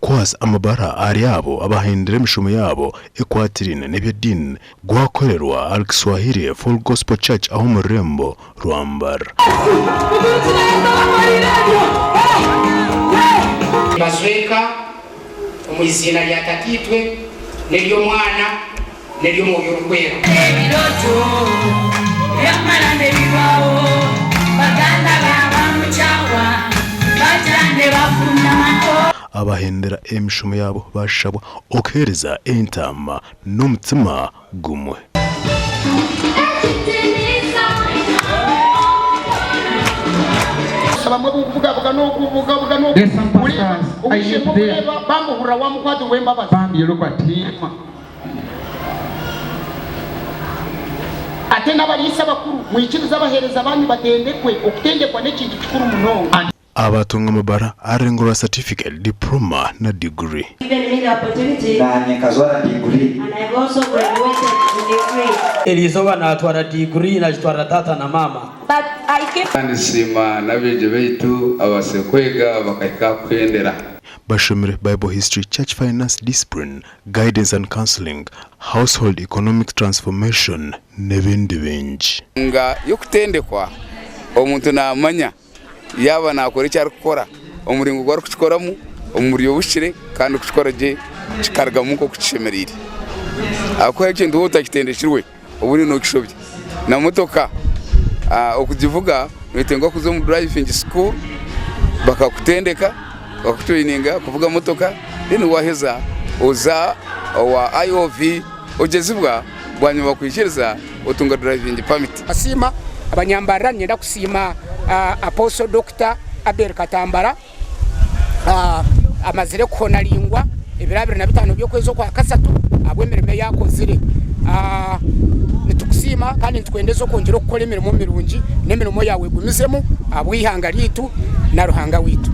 Ogw'okukwasa amabara ahari abo abahendire emishomo yaabo ekwatiraine n'eby'ediini gwakorerwa ahari Kiswahili Full Gospel Church ah'omu rurembo rwa Mbarara. Nibazweka omu iziina rya Tataitwe n'ery'Omwana n'ery'Omwoyo Orikwera. Ebirooto byamara nebibaho baganda babamukyawa bagya nebafunamaho. Abahendera emishomo yaabo bashabwa okuheereza entaama n'omutima gumwe. Bamwe bukubugabuga n'okubugabuga There's some pastors I n'okureeba meet there. bamuhurira wamukwatirwa embabazi. Bambi look at him. Ate n'abariisa abakuru, mwikirize abaheereza baanyu batendekwe. Okutendekwa n'ekintu kikuru munonga. Abatunga amabara arengurwa certificate, diploma na degree. Given me the opportunity Naanye nkazwara diguri. and I've also graduated in degree. Eri izooba naatwara diguri naagitwarira taata na maama. But I keep. Kandi nsiima n'abeegi baitu ababaasize kwega bakahika aha kuhendera. Bashomire Bible History, Church Finance Discipline, Guidance and Counseling, Household Economic Transformation n'ebindi bingi. Nga y'okutendekwa, omuntu naamanya yaaba naakora eki arikukora, omuringo ogu arikukikoramu, omu buryo buhikire kandi kukikora gye kikarugamu nk'oku kishemereire. Ahakuba ekintu waaba otakitendekirwe obundi nookishobya. Na motoka okugivuga noyetengwa kuza omu driving school bakakutendeka, bakakutureyininga kuvuga motoka then waaheza oza owa IOV ogyezibwa bwanyima bakwikiriza otunga driving permit. Nasiima abanyambarira niinyenda kusiima Apostle Dokita Abel Katambara amazire kuhonaringwa ebiro 25 by'okwezi okwakasatu ahabw'emirimo ei akozire. Nitukusiima kandi nitukwendeza okwongyera okukora emirimo mirungi n'emirimo yaawe egumizemu ahabw'eihanga ryaitu na Ruhanga waitu.